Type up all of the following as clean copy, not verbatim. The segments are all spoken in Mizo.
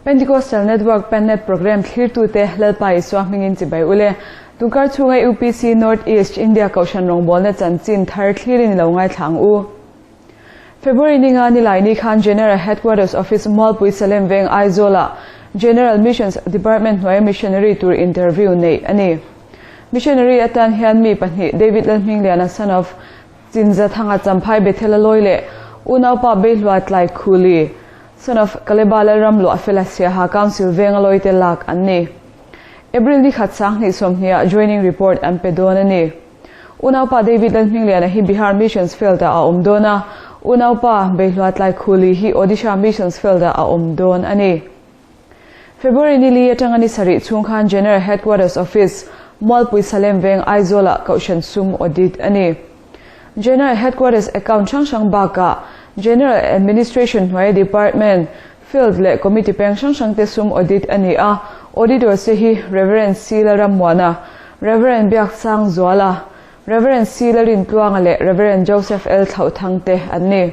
Pentecostal Network Pennet Programme thlirtute Lalpa Isua hmingin chibai ule. Tunkar chhunga UPC North East India Kohhran rawngbawlna chanchin thar thlirin i lo ngaithla ang u. February ninga nilaini khan General Headquarters Office Mualpui Salem Veng Aizawlah General Missions Department hnuaia missionary tur interview neih a ni. Missionary atan hian mi pahnih David Lalhmingliana son of Chinzathanga Champhai Bethel-a lawi leh unaupa Beihlua Tlai Khuli son of Kaleba Lalram Luahfela Siaha Council venga lawite lak an ni. April ni khat 20 sawmhnih ah joining report an pe dawn a ni. Unaupa David Lalhmingliana hi Bihar Missions Field-ah a awm dawn a, unaupa Beihlua Tlai Khuli hi Odisha Missions Field-ah a awm dawn a ni. February ni li atanga ni sarih chhung khan General Headquarters Office, Mualpui Salem Veng Aizawlah Kohhran sum audit a ni. General Headquarters account hrang hrang bakah General Administration hnuaia Department, Field leh Committee peng hrang hrangte sum audit a ni a, Auditors te hi Rev. C. Lalrammuana, Rev. Biaksang Zuala, Rev. C. Lalrintluanga leh Rev. Joseph L. Thlauhthang te an ni.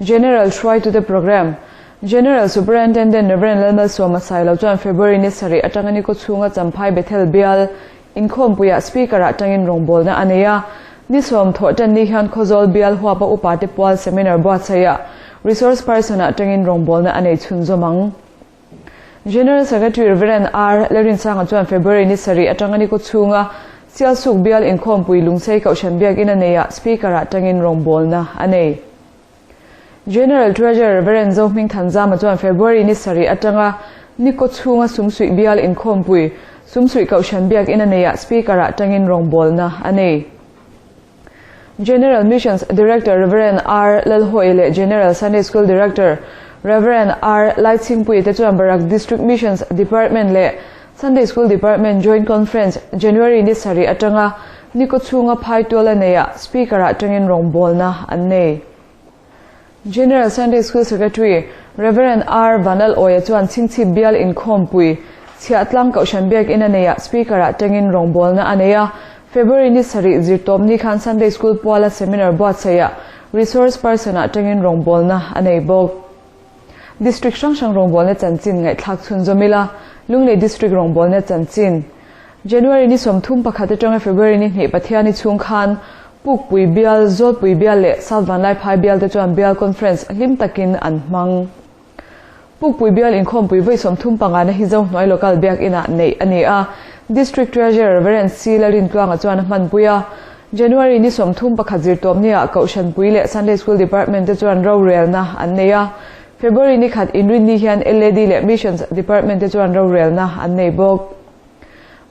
General hruaitute Programme, General Superintendent Rev. Lalmalsawma Sailo chuan February ni sarih atanga ni kawchhunga Champhai Bethel bial inkhawmpuiah Speaker-ah tangin rawngbawlna a nei a. Ni sawm thawh tan ni hian Khawzawl bial huapa upate pual seminar buatsaihah Resource Person-ah tangin rawngbawlna a nei chhunzawm ang. General Secretary Rev. R. Lalrinsanga chuan February ni sarih atanga ni kawchhunga Sialsuk bial inkhawmpui Lungsei Kohhran Biakinn a neiah Speaker-ah tangin rawngbawlna a nei. General Treasurer Rev. Zohming Thanzama chuan February ni sarih atanga ni kawchhunga Sumsuih bial inkhawmpui Sumsuih Kohhran Biakinn a neiah Speaker-ah tangin rawngbawlna a nei. General Missions Director Rev. R. Lalhawi leh General Sunday School Director Rev. R. Laichhingpuii te chuan Barak District Missions Department leh Sunday School Department Joint Conference January ni sarih atanga ni kawchhunga phaitual a neiah Speaker-ah tangin rawngbawlna an nei. General Sunday School Secretary Rev. R. Vanal Awia chuan Chhingchhip bial inkhawmpui Chhiahtlang Kohhran Biakinn a neiah Speaker-ah tangin rawngbawlna a nei a. February ni sarih zirtawp ni khan Sunday School puala seminar buatsaihah Resource Person-ah tangin rawngbawlna a nei bawk. District hrang hrang rawngbawlna chanchin ngaihthlak chhunzawm ila, Lunglei District rawngbawlna chanchin. January ni 31 atanga February ni hnih Pathiani chhung khan Pukpui bial, Zawlpui bial leh South Vanlaiphai bial te chuan bial conference hlim takin an hmang. Pukpui bial inkhawmpui vawi 35 na hi Zohnuai Local Biakinah neih a ni a, District Treasurer Rev. C. Lalrintluanga chuan a hmanpui a. January ni 31 zirtawpniah Kohhranpui leh Sunday School Department te chuan rorelna an nei a. February ni khat inrinni hian LAD leh Missions Department te chuan rorelna an nei bawk.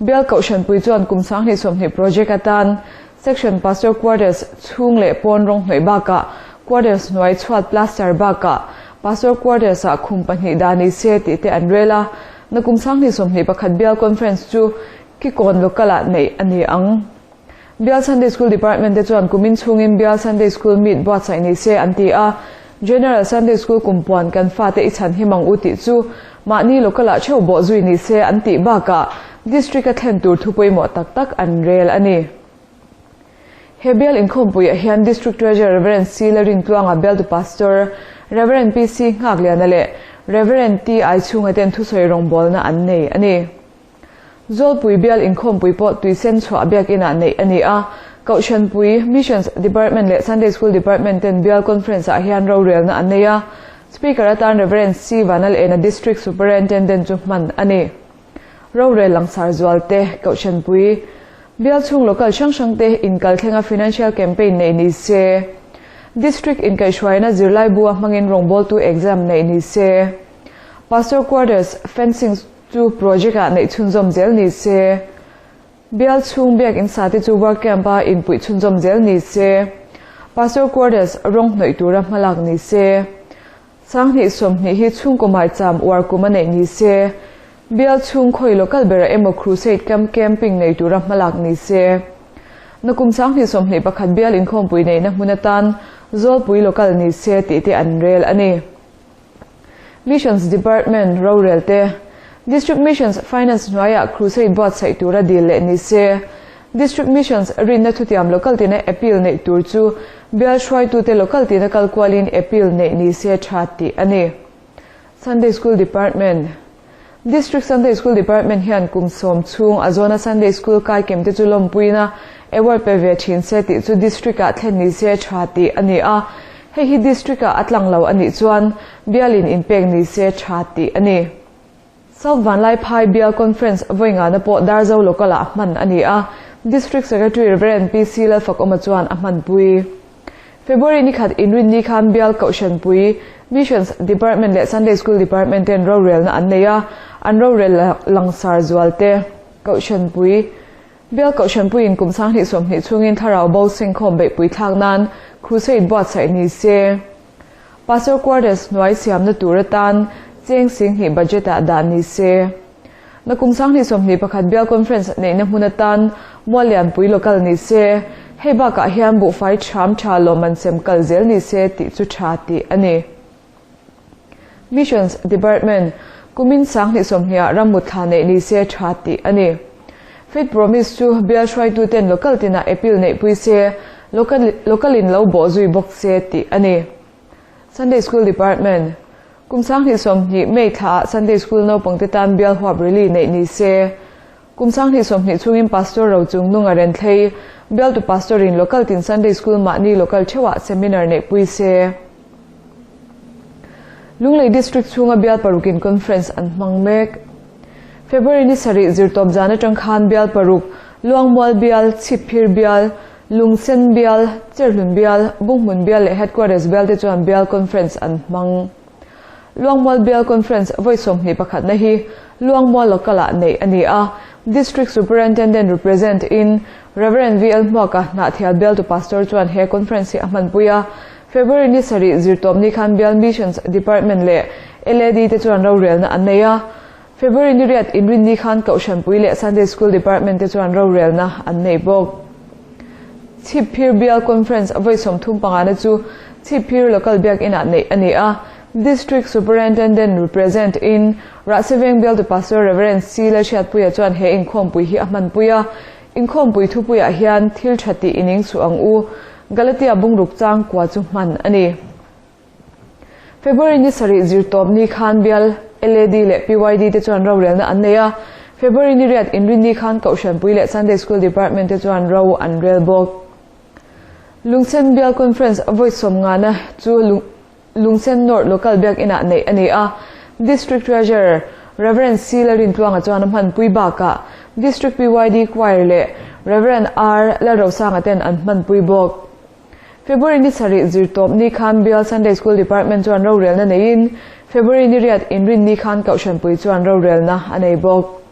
Bial Kohhranpui chuan kum 2020 project atan Section Pastor Quarters chhung leh pawn rawng hnawih bakah Quarters hnuai chhuat plaster bakah Pastor Quarters ah khum pahnih dah ni se tih te an rel a. Na kum 2021 Bial Conference chu Kikawn Local ah neih a ni ang. Bial Sunday School Department te chuan kumin chhungin Bial Sunday School meet buatsaih ni se an ti a, General Sunday School kumpuan kan fate i chhan him ang u tih chu mahni local ah theuh bawh zui ni se an tih bakah District a thlen tur thu pawimawh tak tak an rel a ni. He bial inkhawmpuiah hian District Treasurer Rev. C. Lalrintluanga Bialtu Pastor Rev. PC Nghakliana leh Rev. T. Aichhunga ten thusawi rawngbawlna an nei a ni. Zawlpui bial inkhawmpui pawh tuisen chhuah biakinah neih a ni a. Kohhranpui, Missions Department leh Sunday School Department ten bial conference-ah hian rorelna an nei a. Speaker atan Rev. C. Vanal Ena District Superintendent chu hman a ni. Rorel langsar zualte, Kohhranpui, bial chhung local hrang hrangte inkal thlenga financial campaign neih ni se. District inkaihhruaina zirlai bua hmangin rawngbawltu exam neih ni se. Pastor Quarters fencing chu project ah neih chhunzawm zel ni se. Bial chhung biak in sa te chu work camp a inpuih chhunzawm zel ni se. Pastor Quarters rawng hnawih tura hmalak ni se. 2020 hi chhungkaw maicham uar kum a neih ni se. Bial chhung khawi local berah emaw crusade camp camping nei tura hmalak ni se. Nakum 2021 bial inkhawmpui neihna hmun atan Zawlpui local ni se tih te an rel a ni. Missions Department rorel te, District Missions Finance hnuaiah crusade buatsaih tura dil leh ni se. District Missions rinna thutiam local tina appeal neih tur chu bial hruaitute local tina kal kualin appeal neih ni se tha tih a ni. Sunday School Department, District Sunday School Department hian kum sawm chhung a zawna Sunday School kai kem te chu lawmpuina award pe ve thin se tih chu District ah thlen ni se tha tih a ni a. Hei hi District ah a tlang lo a nih chuan bialin inpek ni se tha tih a ni. South Vanlaiphai Bial Conference vawi ngana pawh Darzo Local ah hman a ni a, District Secretary Rev. PC Lalfakawma chuan a hmanpui. February ni khat inrinni khan Bial Kohhranpui, Missions Department leh Sunday School Department ten rorelna an nei a, an rorel langsar zual te. Kohhranpui, Bial Kohhranpuiin kum sanghnih sawmhnih chhungin thlarau bo sengkhawm beihpui thlak nan crusade buatsaih ni se. Pastor Quarters hnuai siamna tur atan cheng singhnih budget ah dah ni se. Nakum sanghnih 21 Bial Conference neihna hmun atan Muallianpui Local ni se. Hei bakah hian buhfai ṭham ṭha lawmman sem kal zel ni se tih chu ṭha tih a ni. Missions Department, Kumin sanghnih 20 ah ram mutthla neih ni se ṭha tih a ni. Faith Promise chu bial hruaituten local tinah appeal neihpui se, local local in lo bawh zui bawk se tih a ni. Sunday School Department, Kum 2020 May thlaah Sunday School naupangte tan bial huap rally neih ni se. Kum 2020 chhungin Pastor Rochung Nunga Renthlei, bialtu Pastor in local tin Sunday School mahni local theuhah seminar neihpui se. Lunglei District chhunga bial parukin conference an hmang mek. February ni sarih zirtawp zan atang khan bial paruk, Luangmual bial, Chhipphir bial, Lungsen bial, Cherhlun bial, Bunghmun bial leh Headquarters bial te chuan bial conference an hmang. Luangmual bial conference vawi 21 na hi Luangmual local ah neih a ni a, District Superintendent represent in Rev. VL Hmuaka Hnahthial bialtu Pastor chuan he conference hi a hmanpui a. February ni sarih zirtawp ni khan bial Missions Department leh LAD te chuan rorelna an nei a. February ni riat inrin ni khan Kohhranpui leh Sunday School Department te chuan rorelna an nei bawk. Chhipphir Bial Conference vawi 35 na chu Chhipphir Local Biakinah neih a ni a. District Superintendent represent in Rahseveng bialtu Pastor Rev. C. Lalhriatpuia chuan he inkhawmpui hi a hmanpui a. Inkhawmpui thupuiah hian thil tha tih ining suh ang u. Galatia bungruk chang kua chu hman a ni. February ni sarih zirtawp ni khan bial LAD leh PYD te chuan rorelna an nei a. February ni riat inrin ni khan Kohhranpui leh Sunday School Department te chuan ro an rel bawk. Lungsen Bial Conference vawi 50 na chu Lungsen North Local Biakinah neih a ni a. District Treasurer Rev. C. Lalrintluanga chuan a hmanpui bakah District PYD Choir leh Rev. R. Lalrosanga ten an hmanpui bawk. February ni sarih zirtawp ni khan Bial Sunday School Department chuan rorelna neiin February ni riat inrin ni khan Kohhranpui chuan rorelna a nei bawk.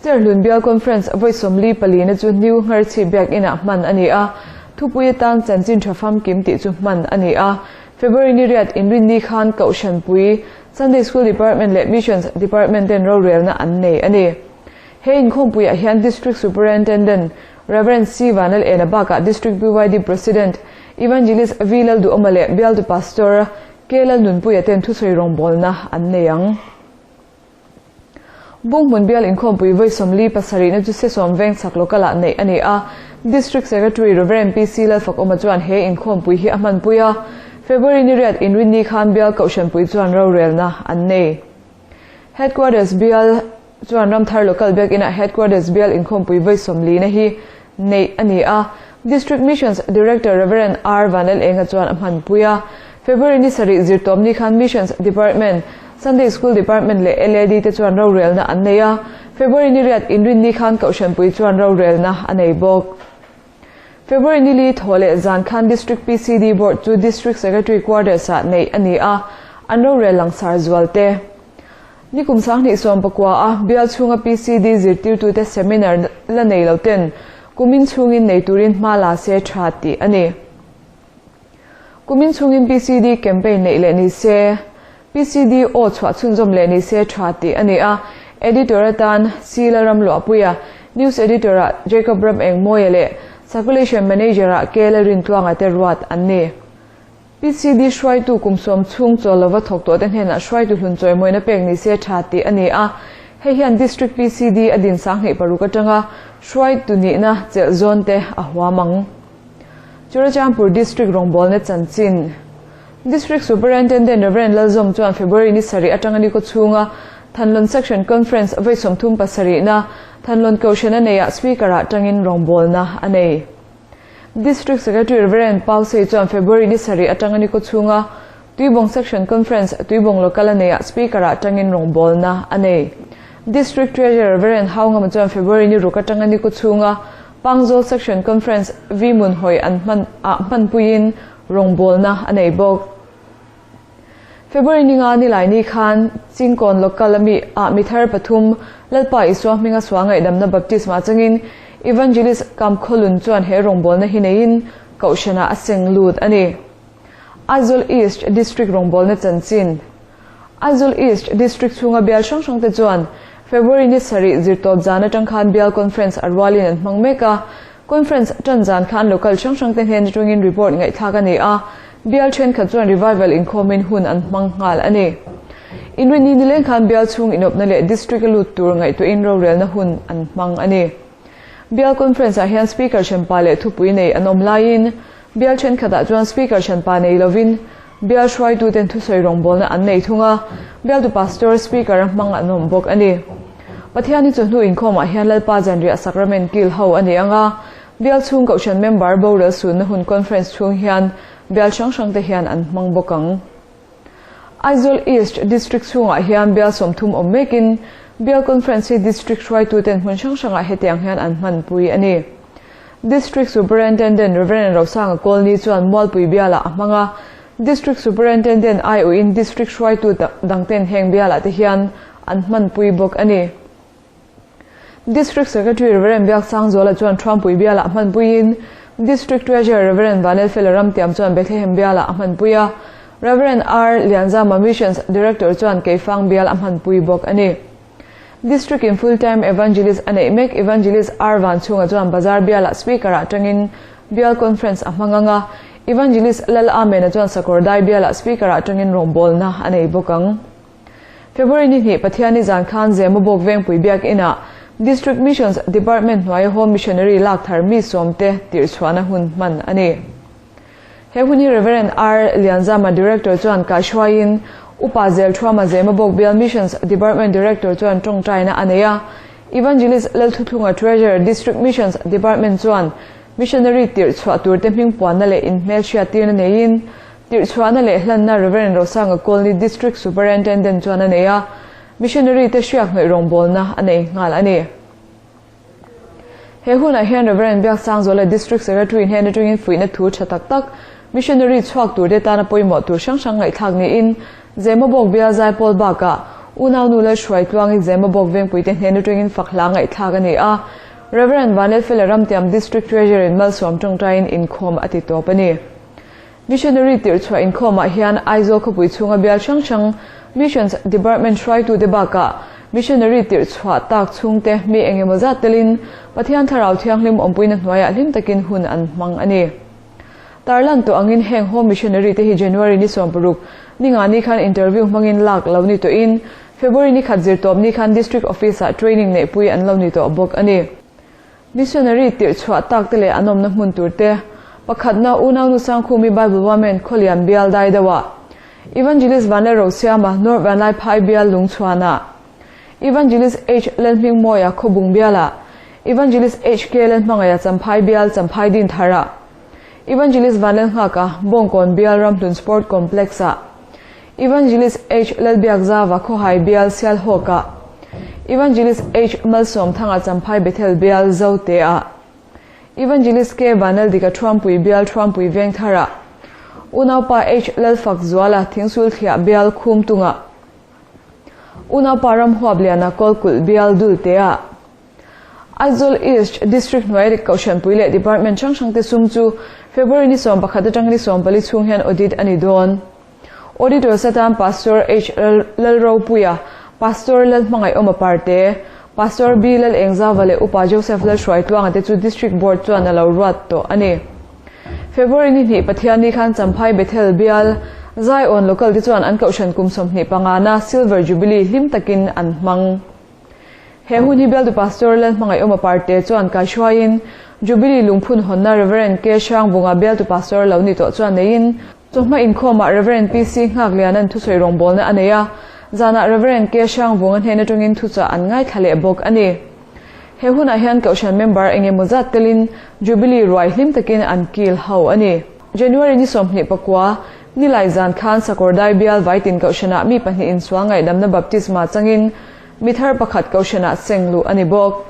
Cherhlun Bial Conference vawi 44 na chu New Ngharchhip Biakinah hman a ni a, thupui atan chanchin tha famkim tih chu hman a ni a. February ni riat inrin ni khan Kohhranpui, Sunday School Department leh Missions Department ten rorelna an nei a ni. He inkhawmpuiah hian District Superintendent Rev. C. Vanal Ena bakah District BYD President Evangelist V. Lalduhawma leh Bialtu Pastor K. Lalnunpuia ten thusawi rawngbawlna an nei ang. Bunghmun bial inkhawmpui vawi 47 na chu Sesawm veng chak local ah neih a ni a. District Secretary Rev. PC Lalfakawma chuan he inkhawmpui hi a hmanpui a. February ni riat inrin ni khan bial Kohhranpui chuan rorelna an nei. Headquarters bial chuan Ramthar Local Biakinah Headquarters bial inkhawmpui vawi 40 na hi neih a ni a. District Missions Director Rev. R. Vanlal Enga chuan a hmanpui a. February ni sarih zirtawp ni khan Missions Department, Sunday School Department leh LAD te chuan rorelna an nei a. February ni riat inrin ni khan Kohhranpui chuan rorelna a nei bawk. February ni li thaw leh zan khan District PCD Board chu District Secretary Quarters ah neih a ni a, an rorel langsar zual te. Nikum 2019 a bial chhunga PCD zirtirtute seminar la nei lo ten kumin chhungin nei turin hma la se tha tih a ni. Kumin chhungin PCD campaign neih leh ni se, PCD aw chhuah chhunzawm leh ni se tha tih a ni a. Editor atan C. Lalramluahpuia, News Editor ah Jacob Ram Engmawia leh Circulation Manager ah K. Lalrintluanga te ruat an ni. PCD hruaitu kum sawm chhung chawl lova thawk tawh te hnenah hruaitu hlun chawimawina pek ni se tha tih a ni a. Hei hian District PCD a din 2006 atanga hruaitu nihna chelh zawn te a huam ang. Churachandpur District rawngbawlna chanchin. District Superintendent Rev. Lalzawm chuan February ni sarih atanga ni khawchhunga Thanlawn Section Conference vawi 37 na Thanlawn Kohhran a neiah Speaker ah tangin rawngbawlna a nei. District Secretary Rev. Pau Sei chuan February ni sarih atanga ni khawchhunga Tuibawng Section Conference Tuibawng Local a neiah Speaker ah tangin rawngbawlna a nei. District Treasurer Rev. Haungama chuan February ni ruk atanga ni khawchhunga Pangzawl Section Conference Vi Munhawi an hman ah hmanpuiin rawngbawlna a nei bawk. February ni nga ni lai ni khan Chingkawn Local ami ah mithar pathum Lalpa Isua hminga sual ngaihdamna baptisma changin Evangelist Kamkhawlun chuan he rawngbawlna hi neiin Kohhranah a seng lut a ni. Aizawl East District rawngbawlna chanchin Aizawl East District chhunga bial hrang hrangte chuan February ni sarih zirtawp zan atang khan bial conference a rualin an hmang mek a. Conference tan zan khan local hrang hrangte hnen atangin report ngaihthlak a ni a, bial thenkhat chuan revival inkhawmin hun an hmang nghal a ni. Inrinni nileng khan bial chhung inawpna leh district a lut tur ngaihtuahin rorelna hun an hmang a ni. Bial conference ah hian Speaker hranpa leh thupui nei an awm laiin bial thenkhatah chuan Speaker hranpa nei lovin bial hruaituten thusawi rawngbawlna an nei thung a, bialtu Pastor Speaker a hmang an awm bawk a ni. Pathian hi chawhnu inkhawmah hian Lalpa Zanriah Sacrament kil ho a ni ang a, bial chhung Kohhran member boral sunna hun conference chhung hian bial hrang hrangte hian an hmang bawk ang. Aizawl East District chhungah hian bial 30 awm mekin bial conference hi District hruaituten hmun hrang hrangah hetiang hian an hmanpui a ni. District Superintendent Rev. Rosanga Kawlni chuan Mualpui bialah a hmang a, District Superintendent aiawhin District hruaitu dangten heng bialah te hian an hmanpui bawk a ni. District Secretary Rev. Biaksangzuala chuan Thuampui bialah a hmanpuiin District Treasurer Rev. Vanelfela Ramtiam chuan Bethlehem bialah a hmanpui a, Rev. R. Lianzama Missions Director chuan Keifang bial a hmanpui bawk a ni. District in full time Evangelist a neih mek Evangelist R Vanchhunga chuan Bazar bialah Speaker ah tangin Bial Conference a hmang ang a, Evangelist Lal Amena chuan Sakawrdai bialah Speaker ah tangin rawngbawlna a nei bawk ang. February ni hnih Pathianni zan khan Zemabawk Vengpui Biak Inah District Missions Department hnuaia Home Missionary lak thar mi sawmte tirhchhuahna hun hman a ni. He hun hi Rev. R. Lianzama Director chuan kaihhruaiin Upa Zelthuama Zemabawk Bial Missions Department Director chuan tawngtaina a nei a. Evangelist Lalthuthlunga Treasurer District Missions Department chuan Missionary tirhchhuah turte hming puanna leh inhmelhriat tirna neiin tirhchhuahna leh hlanna Rev. Rosanga Colney District Superintendent chuan a nei a, Missionary te hriak hnawih rawngbawlna a nei nghal a ni. He hunah hian Rev. Biaksangzuala District Secretary hnen atangin fuihna thu tha tak tak Missionary chhuak turte tana pawimawh tur hrang hrang ngaihthlak niin Zemabawk bial Zaipawl bakah unau nu Lalhruai Tluangin Zemabawk Vengpuite hnen atangin fak hla ngaihthlak a ni a, Rev. Vanelfela Ramtiam District Treasurer in malsawm tawngtaiin inkhawm a ti tawp a ni. Missionary tirhchhuah inkhawmah hian Aizawl khawpui chhunga bial hrang hrang Missions Department hruaitute bakah Missionary tirhchhuah tak chhungte mi eng emaw zat telin Pathian Thlarau Thianghlim awmpuina hnuaiah hlim takin hun an hmang a ni. Tarlan tawh angin heng Home Missionary te hi January ni 16 ni nga ni khan interview hmangin lak lo ni tawhin February ni khat zirtawp ni khan District Office ah training neihpui an lo ni tawh bawk a ni. Missionary tirhchhuah tak te leh an awmna hmun tur te, pakhatna unaunu Sangkhumi Bible Women Khawlian bial dai deuhah, Evangelist Vanlai Rosiama North Vanlai Phai bial Lungchhuanah, Evangelist H Lalhmingmawia Khawbung bialah, Evangelist HK Lalhmangaia Champhai bial Champhai Dintharah, Evangelist Vanlalnghaka Bawngkawn bial Ramhlun Sport Complex-ah, Evangelist H Lalbiakzava Khawhai bial Sialhawkah, Evangelist H Malsawmthanga Champhai Bethel bial Zoteah, Evangelist K Vanaldika Thuampui bial Thuampui Vengtharah, Unaupa H Lalfakzuala Thingsulthliah bial Khumtungah, Unaupa Ramhuapliana Kawlkulh bial Dulteah. Aizawl East District hnuai Kohhranpui leh Department hrang hrangte sum chu February ni 11 atang ni 14 chhung hian audit a ni dawn. Auditor satan Pastor H Lalropuia, Pastor Lalhmangaihawma Parte, Pastor B Lalengzava leh Upa Joseph Lalhruaitluanga te chu District Board chuan a lo ruat tawh a ni. February ni hnih Pathianni khan Champhai Bethel bial Zion Local te chuan an kohhran kum 25 na Silver Jubilee hlim takin an hmang. He hun hi bialtu Pastor Lalhmangaihawma Parte chuan kaihhruaiin Jubilee lungphun hawnna Rev. K Hrangbunga bialtu Pastor lo ni tawh chuan neiin Chawhma inkhawmah Rev. PC Nghakliana'n thusawi rawngbawlna a nei a, zanah Rev. K Hrangvunga hnen atangin thuchah an ngaithla leh bawk a ni. He hunah hian Kohhran member eng emaw zat telin Jubilee ruai hlim takin an kil ho a ni. January ni 24, Nilai zan khan Sakawrdai bial Vaitin Kohhranah mi pahnih insual ngaihdamna baptisma changin mi thar pakhat Kohhranah seng luh a ni bawk.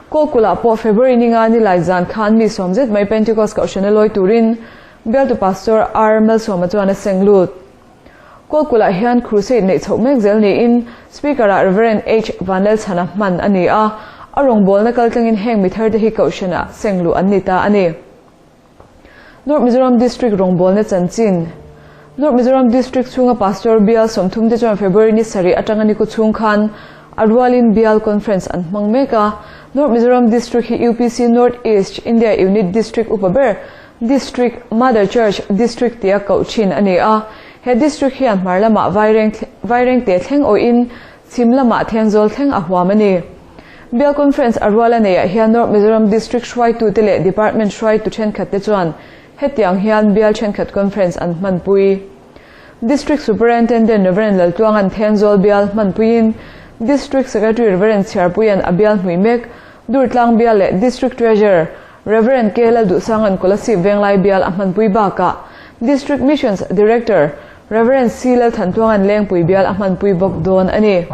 Kawlkulh-ah pawh February ni nga Nilai zan khan mi sawm zet mai Pentecost Kohhrana lawi turin Bialtu Pastor R. Malsawma chuan a seng lut. Kawlkulh-ah hian crusade neih chhoh mek zel niin Speaker-ah Rev. H. Vanlalchhana hman a ni a, a rawngbawlna kaltlangin heng mi tharte hi Kohhranah seng luh an ni ta a ni. North Mizoram District rawngbawlna chanchin North Mizoram District chhunga Pastor Bial 30 te chuan February ni sarih atanga ni kawchhung khan a rualin Bial Conference an hmang mek a. North Mizoram District hi UPC North East India Unit District upa ber District, Mother Church District tia koh thin a ni a. He District hian hmar lamah Vaireng Vairengte thleng awhin chhim lamah Thenzawl thleng a huam a ni. Bial Conference a rual a neiah hian North Mizoram District hruaitute leh Department hruaitu thenkhatte chuan hetiang hian Bial thenkhat Conference an hmanpui. District Superintendent Rev. Laltluanga'n Thenzawl Bial hmanpuiin District Secretary Rev. Chhiarpuia'n a bial hmui mek Durtlang Bial leh District Treasurer Rev. K. Lalduhsanga'n Kolasib Venglai Bial a hmanpui bakah District Missions Director Rev. C. Lalthantluanga'n Lengpui Bial a hmanpui bawk dawn a ni.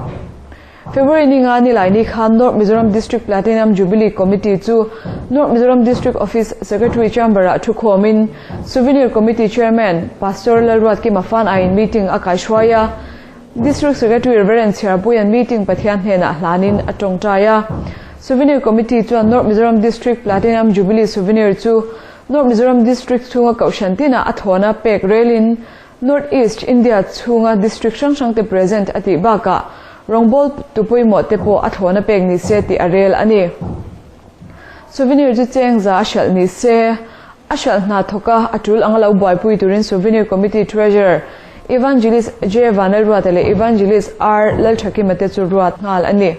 February ni nga ni lai ni khan North Mizoram District Platinum Jubilee Committee chu North Mizoram District Office Secretary Chamber-ah thukhawmin Souvenir Committee Chairman Pastor Lalruatkima Fan aiin meeting a kaihruai a. District Secretary Rev. Chhiarpuia'n meeting Pathian hnenah hlanin a tawngtai a. Souvenir Committee chuan North Mizoram District Platinum Jubilee Souvenir chu North Mizoram District chhunga Kohhran tinah a thawna pek relin North East India chhunga District hrang hrangte present a tih bakah rawngbawl tu pawimawh te pawh a thlawna pek ni se tih a rel a ni. Souvenir chu cheng za a hralh ni se, a hralh hna thawk a, a tul anga lo buaipui turin Souvenir Committee Treasurer Evangelist J Vanlalruata leh Evangelist R Lalthakima te chu ruat nghal a ni.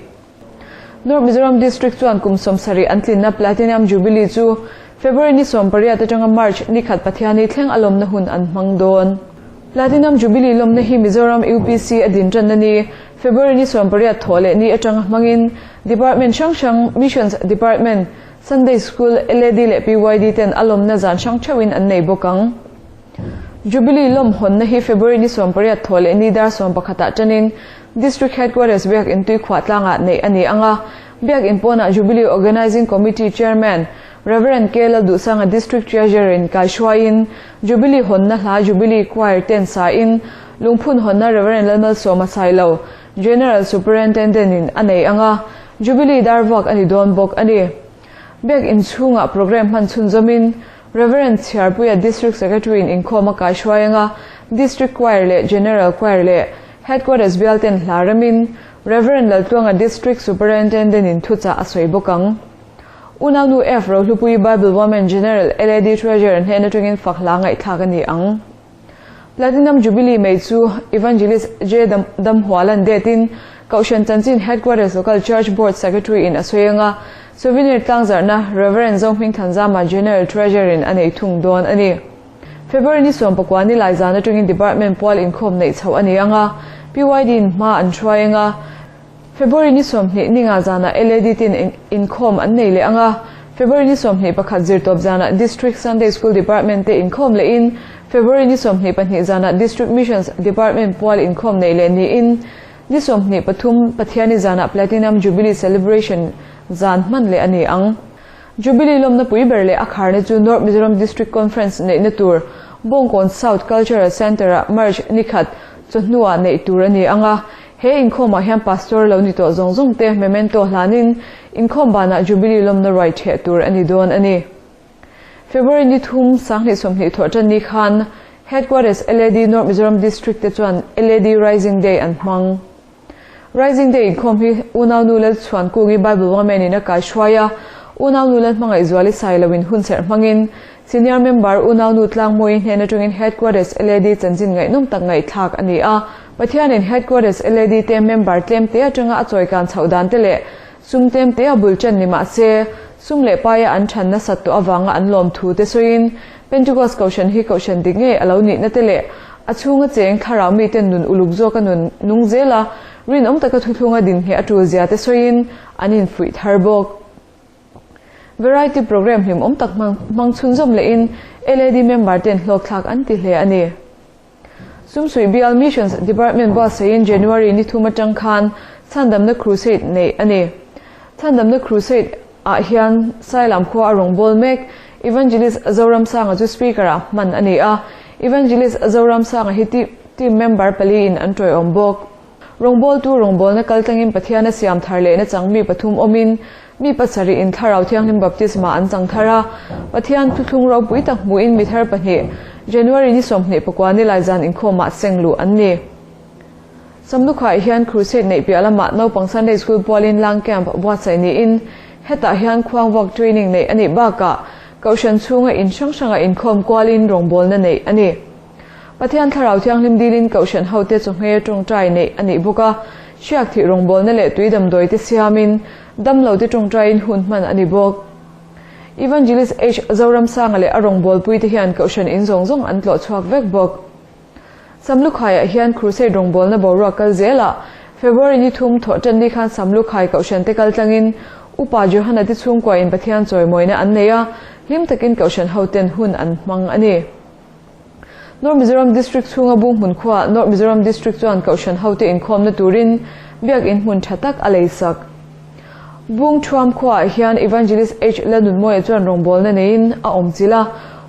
North Mizoram District chuan kum 70 an tlinna Platinum Jubilee chu February ni 18 atanga March ni khat Pathiani thleng a lawmna hun an hmang dawn. Platinum Jubilee lawmna hi Mizoram UPC a din tanna ni February ni 18 thaw leh ni atanga hmangin Department hrang hrang, Missions Department, Sunday School, LAD leh PYD ten a lawmna zan hrang theuhin an nei bawk ang. Jubilee lawm hawnna hi February ni 18 thaw leh ni dar 11 ah tanin District Headquarters Biak Intui Khuahtlangah neih a ni ang a, Biak In pawnah Jubilee Organising Committee Chairman Rev. K. Lalduhsanga District Treasurer in kaihruaiin Jubilee hawnna hla Jubilee Choir ten sain lungphun hawnna Rev. Lalmalsawma Sailo General Superintendent in a nei ang a, Jubilee dar vuak a ni dawn bawk a ni. Biak In chhungah programme hman chhunzawmin Rev. Chhiarpuia District Secretary in inkhawm a kaihruai ang a, District Choir leh General Choir leh Headquarters bial ten hla remin Rev. Laltluanga District Superintendent in thuchah a sawi bawk ang. Unaunu F. Rohlupui Bible Women General LAD Treasurer hnen atangin fak hla ngaihthlak a ni ang. Platinum Jubilee mai chu Evangelist J. Damhualan detin Kohhran Chanchin Headquarters Local Church Board Secretary in a sawi anga Souvenir tlangzarhna Rev. Zohming Thanzama General Treasurer in a nei thung dawn a ni. February ni 19 ni lai zan atangin Department pual inkhawm neih chhoh a ni anga PYD in hma an hruai anga February ni 20 ni nga zanah LAD tin inkhawm an nei leh anga February ni 21 zirtawp zanah District Sunday School Department te inkhawm lehin February ni 22 zanah District Missions Department pual inkhawm nei leh niin ni 23 Pathiani zanah Platinum Jubilee Celebration zan hman leh a ni ang. Jubilee lawmna pui ber leh a kharna chu North Mizoram District Conference neihna tur Bawngkawn South Cultural Centre-ah March ni khat chawhnuah neih tur a ni anga he inkhawmah hian pastor lo ni tawh zawng zawng te memento hlanin inkhawm banah Jubilee lawmna ruai theh tur a ni dawn a ni. February ni thum sanghnih sawmhnih thawh tan ni khan Headquarters LAD North Mizoram District te chuan LAD Rising Day an hmang. Rising Day inkhawm hi Unau Nu Lalchhuan Kungi Bible Women in a kaihruai a, Unau Nu Lalhmangaih Zuali Sailo in hunserh hmangin Senior Member Unau Nu Tlangmawi hnen atangin Headquarters LAD chanchin ngaihnawm tak ngaihthlak a ni a. Pathianin Headquarters LAD te member tlem te atanga a chawikan chhoh dan te leh sum tlem te a bul ṭan ni mah se, sum leh paia an ṭhan nasat tawh avanga an lawm thu te sawiin Pentecost Kohhran hi Kohhran dik ngei a lo nihna te leh a chhunga cheng thlarau miten nun uluk zawka nun nung zela rinawm taka thuthlunga dinhmeh a tul zia te sawiin an infuih thar bawk. Variety programme hlimawm tak hmang chhunzawm lehin LAD member ten hlawkthlak an ti hle a ni. Sumsuih Bial Missions Department buatsaihin January ni thum atang khan Chhandamna Crusade neih a ni. Chhandamna Crusade ah hian Sailam khua a rawn bawl mek Evangelist Zoramsanga chu Speaker ah hman a ni a, Evangelist Zoramsanga hi team member paliin an tawiawm bawk. Rawngbawltu rawngbawlna kaltlangin Pathiana siam thar lehna chang mi pathum awmin, mi pasarih in Thlarau Thianghlim Baptisma an chang thar a. Pathian thuthlung ropui tak hmuhin mi thar pahnih, January ni 24 ni lai zan inkhawmah seng luh an ni. Samlukhai hian Crusade neih piah lamah naupang Sunday School pualin Lang Camp buatsaih niin, hetah hian khuangvawk training neih a nih bakah Kohhran chhunga in hrang hranga inkhawm kualin rawngbawlna neih a ni. Pathian Thlarau Thianghlim dilin Kohhran hote chu hmel tawngtai neih a nih bawk a, hriak thih rawngbawlna leh tui damdawi te siamin damlo te tawngtaiin hun hman a ni bawk. Evangelist H. Zoramsanga leh a rawngbawlpui te hian Kohhran in zawng zawng an tlawh chhuak vek bawk. Samlukhaiah hian Crusade rawngbawlna boruak kal zelah February ni thum thawh tan ni khan Samlukhai Kohhran te kal tlangin Upa Johana te chhungkuain Pathian chawimawina an nei a, hlim takin Kohhran hoten hun an hmang a ni. North Mizoram District chhunga bung hmun khuaah North Mizoram District chuan Kohhran hote inkhawmna turin biakin hmun tha tak a lei sak. Bung Thuam khuaah hian Evangelist H. Lalnunmawia chuan rawngbawlna neiin a awm chilh a,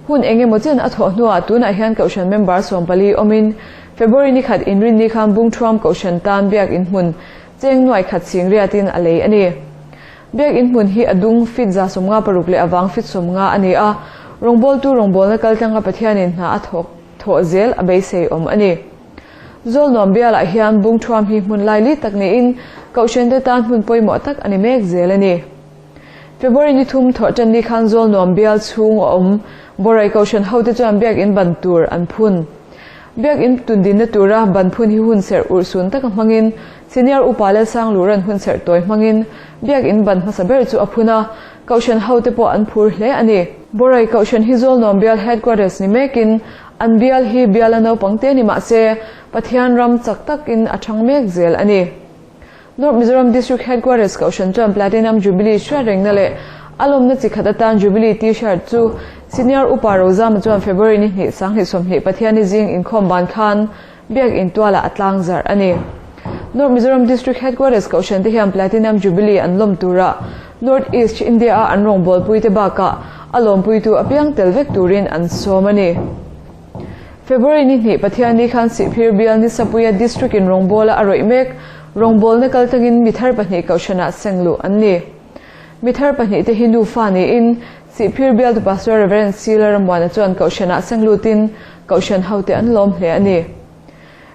hun eng emaw chen a thawh hnuah tunah hian Kohhran member 14 awmin February ni khat inrinni khan Bung Thuam Kohhran tan biakin hmun cheng nuai khat sing riatin a lei a ni. Biakin hmun hi a dung fit 56 leh a vang fit 50 a ni a, rawngbawltu rawngbawlna kaltlanga Pathianin hna a thawk thawh zel a beisei awm a ni. Zawlnuam bialah hian Bung Thuam hi hmun laili tak niin Kohhran te tan hmun pawimawh tak a ni mek zel a ni. February ni thum thawh tan ni khan Zawlnuam bial chhung a awm Borai Kohhran hote chuan biakin ban tur an phun. Biakin tundinna tura ban phun hi hun serh urhsun taka hmangin Senior Upa Lalsangluran hun serh tawi hmangin biakin ban hmasa ber chu a phun a, Kohhran hote pawh an phur hle a ni. Borai Kohhran hi Zawlnuam bial headquarters ni mekin an bial hi bial a naupang te ni mah se Pathian ram chak takin a thang mek zel a ni. North Mizoram District Headquarters Kohhran chuan Platinum Jubilee hriat rengna leh a lawmna chi khat atan Jubilee T-shirt chu Senior Upa Rozama chuan February ni hnih sanghnih sawmhnih Pathiani zing inkhawm ban khan biakin tualah a tlang zarh a ni. North Mizoram District Headquarters Kohhran te hian Platinum Jubilee an lawm tura North East India a an rawngbawlpui te bakah a lawmpuitu apiang tel vek turin an sawm a ni. February ni hnih Pathiani khan Sihphir bial ni Sapuia District in rawngbawla a rawih mek rawngbawlna kaltlangin mi thar pahnih Kohhranah seng luh an ni. Mi thar pahnih te hi nufa niin Sihphir bial tu Pastor Reverend C. Laramuana chuan Kohhranah seng lutin Kohhran hote an lawm hle a ni.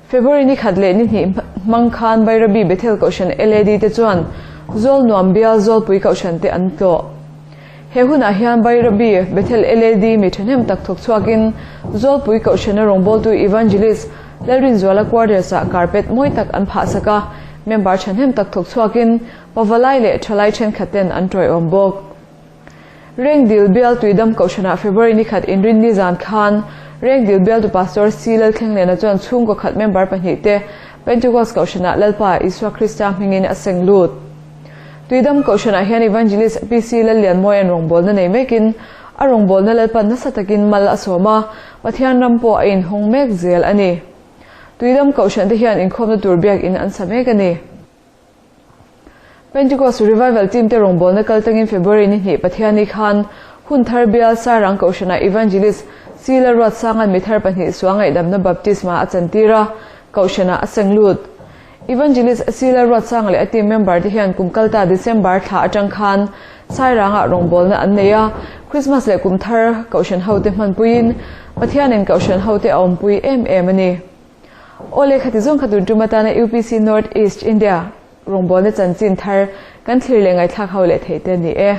February ni khat leh ni hnih hmang khan Bairabi Bethel Kohhran LAD te chuan Zawlnuam bial Zawlpui Kohhran te an tlawh. He hunah hian Bairabi Bethel LAD mi thahnem tak thawk chhuakin Zawlpui Kohhrana rawngbawltu Evangelist Lalrinzuala quarters-ah carpet mawi tak an phah sak a, member thahnem tak thawk chhuakin Pavalai leh Thalai thenkhat ten an tawiawm bawk. Rengdil bial Tuidam Kohhranah February ni khat inrinni zan khan Rengdil bialtu Pastor C. Lalthlenglena chuan chhungkaw khat member pahnih te Pentecost Kohhranah Lalpa Isua Krista hmingin a seng lut. Tuidam Kohhranah hian Evangelist PC Lallianmawia'n rawngbawlna nei mekin a rawngbawlna Lalpan nasa takin mal a sawm a, Pathian ram pawh a inhawng mek zel a ni. Tuidam Kohhran te hian inkhawmna tur biakin an sa mek a ni. Pentecost Revival Team te rawngbawlna kaltlangin February ni hnih Pathiani khan hun thar bial Sairang Kohhranah Evangelist C. Lalruatsanga'n mi thar pahnih suangaihdamna baptisma a chantir a, Kohhranah a seng lut. Evangelist C. Lalruatsanga leh a team member te hian kum kalta December thla atang khan Sairangah rawngbawlna an nei a, Christmas leh kum thar Kohhran hote hmanpuiin Pathianin Kohhran hote a awmpui em em a ni. Awle khati zawng kha tun tum atana UPC North East India rawngbawlna chanchin thar kan thlir leh ngaihthlak ho leh thei te a ni e.